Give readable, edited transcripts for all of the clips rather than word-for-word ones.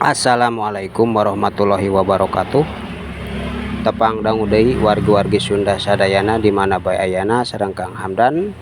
Assalamualaikum warahmatullahi wabarakatuh. Tepang dangu deui wargi-wargi Sunda sadayana di mana bae ayana sareng Kang Hamdan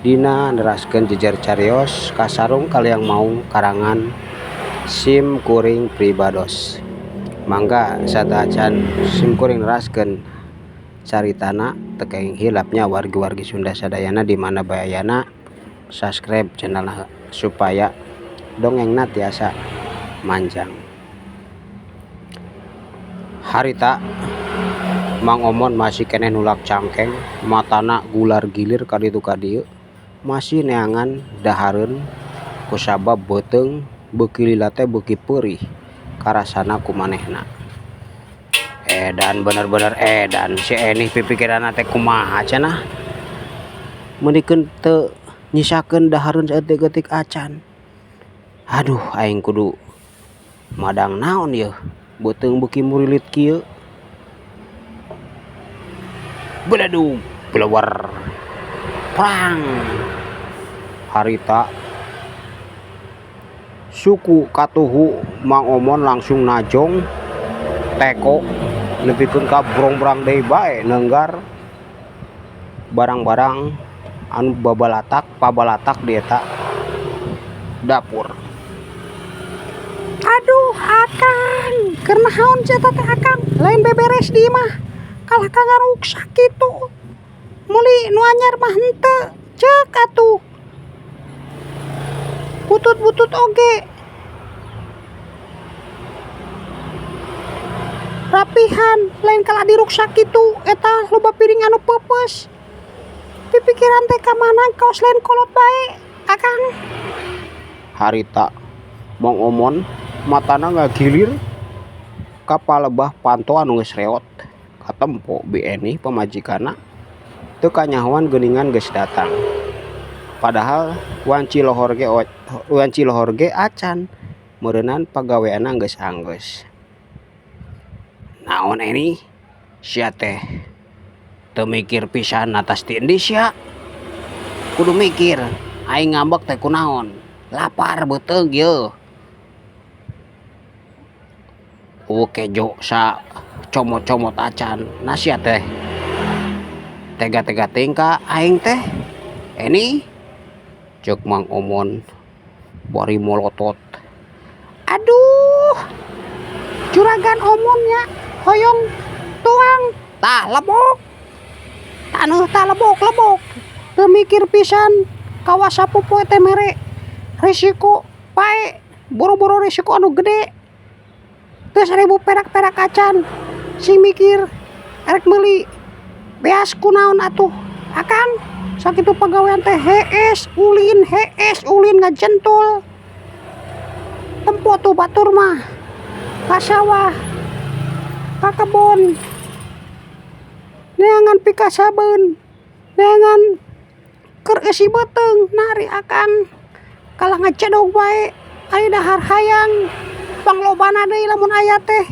dina neraskeun jejer carios kasarung kaliang maung karangan sim kuring pribados. Mangga sateuacan sim kuring neraskeun caritana teu kenging hilapnya wargi-wargi Sunda sadayana di mana bae ayana subscribe channelna supaya dongengna tiasa manjang. Harita Mang Omon masih keneh nulak cangkeng, matana gular gilir ka ditu ka dieu, masih neangan dahareun kusabab beuteung beuki lila teh beuki peurih karasana ku manehna. Edan bener-bener edan si Enih pipikiranna teh kumaha cenah meunikeun teu nyisakeun dahareun saeutik-eutik acan. Aduh aing kudu madang naon yeuh beuteung beuki murilit kieu. Beledug belewar prang harita suku katuhu Mang Omon langsung najong teko nepikeun ka brongbrang deui bae neunggar barang-barang anu babalatak pabalatak di eta dapur. Aduh akang, keur naon sia eta teh akang, lain beberes di imah, kalah ka ngaruksak kitu. Meuli nu anyar mah henteu, ceuk atuh. Butut-butut oge. Rapihan, lain kalah diruksak kitu, eta loba piring anu peupeus. Pipikiran teh ka mana kaos lain kolot bae, akang. Harita Mang Omon matana ngagilir ka palebah panto anu geus reot katempo Bi Enih pamajikanna teu kanyahoan geuningan geus datang. Padahal wanci lohor ge acan meureunan pagaweanna geus anggeus. Naon Eni sia teh teu mikir pisan atas ti endi sia. Kudu mikir aing ngambek teh kunaon, lapar beuteung yeuh. Eueuh kejo sa comot-comot acan nah sia teh tega-tega teuing ka aing teh. Eni ceuk Mang Omon bari molotot. Aduh juragan Omon nya hoyong tuang tah lebok taneuh tah lebok-lebok teu mikir pisan kawas sapopoe teh mere risiko pae boro-boro risiko anu gede teu 1000 perak-perak acan sing mikir erek meuli beas kunaon atuh akang sakitu pagawean teh hees ulin ngajentul tempo tuh batur mah ka sawah ka kebon neangan pikasabeun neangan keur eusi beuteung nari akang kalah ngacedog bae ari dahar hayang panglobana deui lamun aya teh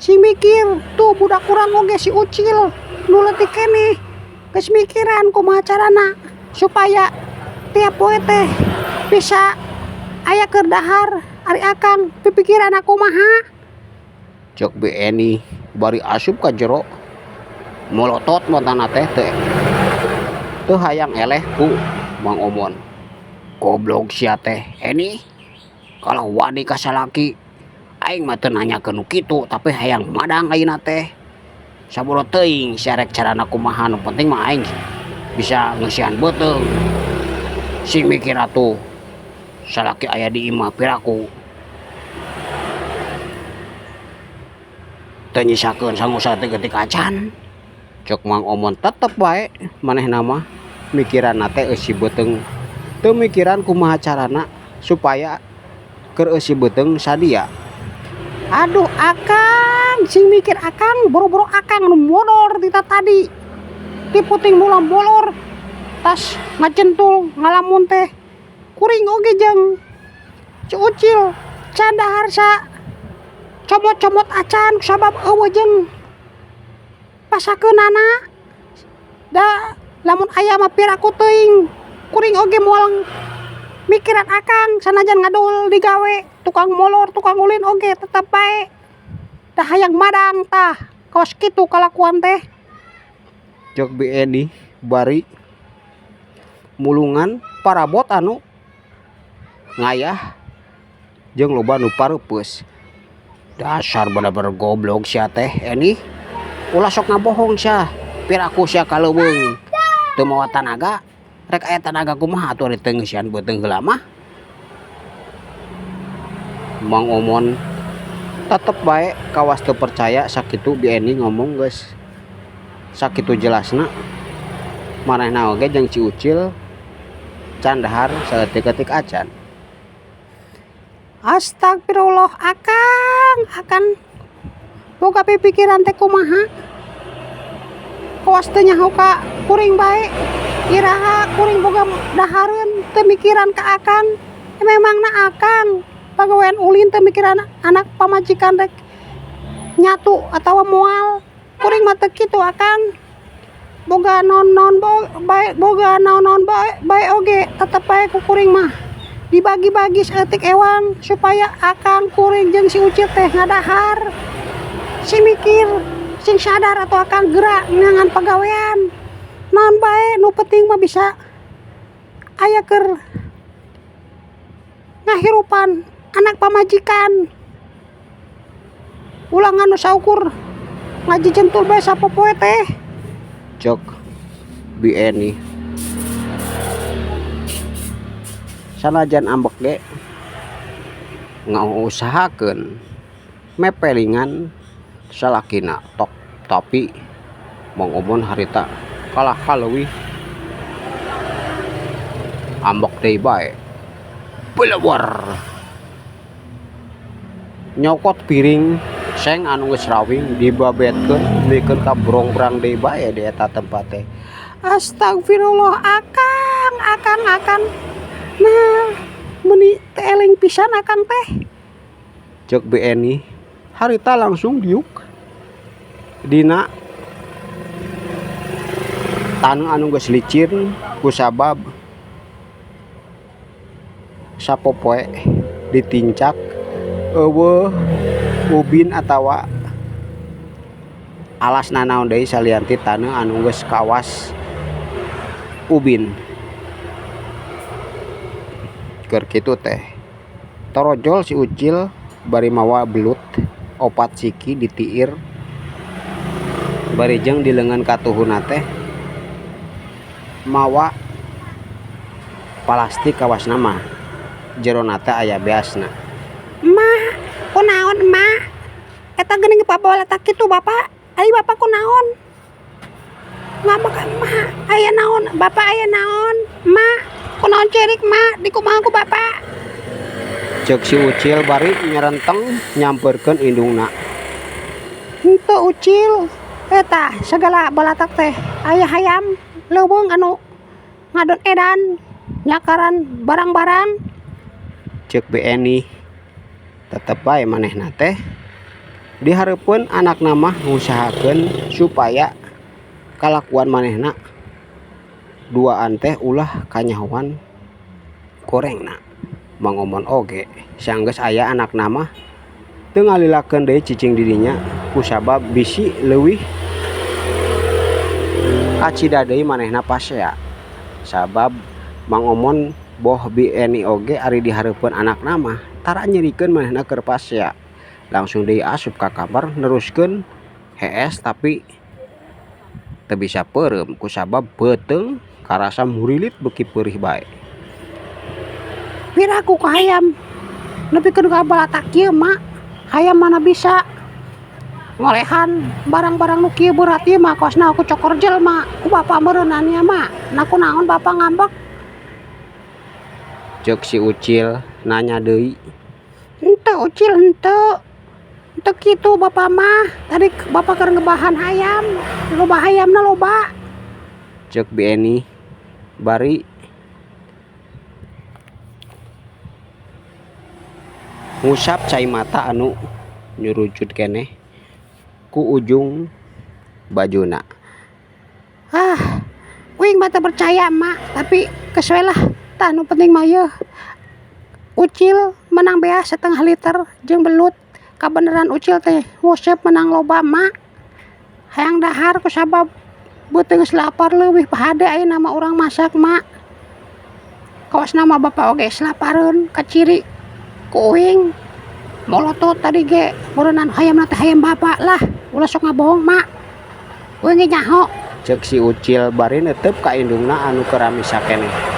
si mikir tuh budak urang oge si Ucil nu leutik keneh geus mikiran kumaha carana supaya tiap poe teh bisa aya keur dahar ari akang pipikiranna kumaha. Ceuk Bi Eni bari asup ka jero molotot matana teh teu hayang eleh ku Mang Omon. Goblok sia teh Eni kalah wani ka salaki aing mah teu nanyakeun nu kitu tapi hayang madang ayeuna teh. Sabodo teuing sia rek carana kumaha nu penting mah aing bisa ngeusian beuteung. Sing mikir atuh salaki aya di imah piraku teu nyisakeun sangu saeutik-eutik acan. Ceuk Mang Omon tetep bae manehna mah mikiranna teh eusi beuteung teu mikiran kumaha carana supaya keur eusi beuteung sadia. Aduh akang sing mikir akang boro-boro akang nu molor ti tadi ti puting mula molor tas ngajentul ngalamun teh kuring oge jeung si Ucil can dahar sa comot-comot acan sabab eueuh jeung pasakeunana da lamun aya mah piraku teuing kuring oge moal mikiran akang sanajan ngadul digawe. tukang molor tukang ulin oge tetep bae da hayang madang tah kawas kitu kalakuan teh. Ceuk Bi Eni bari mulungan parabot anu ngayah jeung loba nu pareupeus. Dasar bener-bener goblok sia teh Eni, ulah sok ngabohong sia, piraku sia ka leuweung teu mawa tanaga, rek aya tanaga kumaha atuh ari teu ngeusian beuteung heula mah. Mang Omon tetep bae kawas teu percaya sakitu Bi Eni ngomong geus sakitu jelasna manehna oge jeung si Ucil can dahar saeutik-eutik acan. Astagfirullah akang, akang boga pipikiran teh kumaha kawas teu nyaho ka kuring bae iraha kuring boga dahareun teu mikiran ka akang memangna akang pagawean ulin teu mikiran anak pamajikan rek nyatu atawa moal kuring mah teu kitu akang boga naon-naon bae boga naon-naon bae oge tetep bae ku kuring mah dibagi-bagi saeutik ewang supaya akang kuring jeung si Ucil teh ngadahar sing mikir sing sadar atuh akang geura neangan pagawean naon bae nu penting mah bisa aya keur ngahirupan anak pamajikan ulah nganu saukur ngajijentul bae sapopoe teh. Ceuk Bi Eni sanajan ambek ge ngausahakeun mepelingan salakina tok tapi Mang Omon harita kalah kaleuwih ambek deui bae belewar nyokot piring seng anu geus rawing dibabetkeun mikeun ka brongbrang deui bae di eta tempat teh. Astagfirullah akang, akang, akang nah meuni teu eleng pisan akang teh. Ceuk Bi Eni harita langsung diuk dina taneuh anu geus licin kusabab sapopoe ditincak eueuh ubin atawa alas nanaon deui salian ti taneuh anu geus kawas ubin. Keur kitu teh torojol si Ucil bari mawa belut opat siki ditiir bari jeung di leungeun katuhuna teh mawa palastik kawasna mah jerona teh aya beasna. Emak kunaon emak eta geuning pabalatak kitu bapak, ari bapak kunaon ngambek emak aya naon bapak aya naon emak kunaon cerik emak dikumaha ku bapak. Ceuk si Ucil bari nyerenteng nyamperkeun indungna. Henteu Ucil eta sagala balatak teh aya hayam leuweung anu ngadon edan nyakaran barang-barang. Ceuk Bi Eni tetep bae manehna teh dihareupeun anakna mah ngusahakeun supaya kalakuan manehna duaan teh ulah kanyahoan gorengna. Mang Omon oge sanggeus aya anakna mah teu ngalilakeun deui cicing di dinya kusabab bisi leuwih kacida deui manehna pasea. Sabab Mang Omon boh Bi Eni oge ari dihareupeun anakna mah tara nyerikeun manehna keur pasea. Langsung deui asup ka kamar neruskeun hees tapi teu bisa peureum kusabab beuteung karasa murilit beuki peurih bae. Piraku ka hayam nepikeun ka balatak kieu mak, hayam mana bisa ngolehan barang-barang nu kieu berat ieu mah kosna ku cokor jelema ku bapak meureunan nya mak, nah kunaon bapak ngambek. Ceuk si Ucil nanya deui. Henteu Ucil henteu, henteu kitu bapak mah tadi bapak keur ngebahan hayam loba hayamna loba. Ceuk Bi Eni bari ngusap cai mata anu nyurucut keneh ku ujung bajuna. Ah uing mah teu percaya mak tapi geus we lah tah nu penting mah yeuh Ucil Menang beas setengah liter jeung belut. Kabeneran Ucil teh nguseup menang loba, Mak. Hayang dahar kusabab beuteung geus lapar leuwih pahade ayeuna mah urang masak, Mak. Kawasna mah bapa oge geus lapareun kaciri ku uing. Molotot tadi ge meureunan hayamna teh hayam bapa lah, ulah sok ngabohong, Mak. Uing ge nyaho. Cek si Ucil bari netep ka indungna anu keur misa keneh.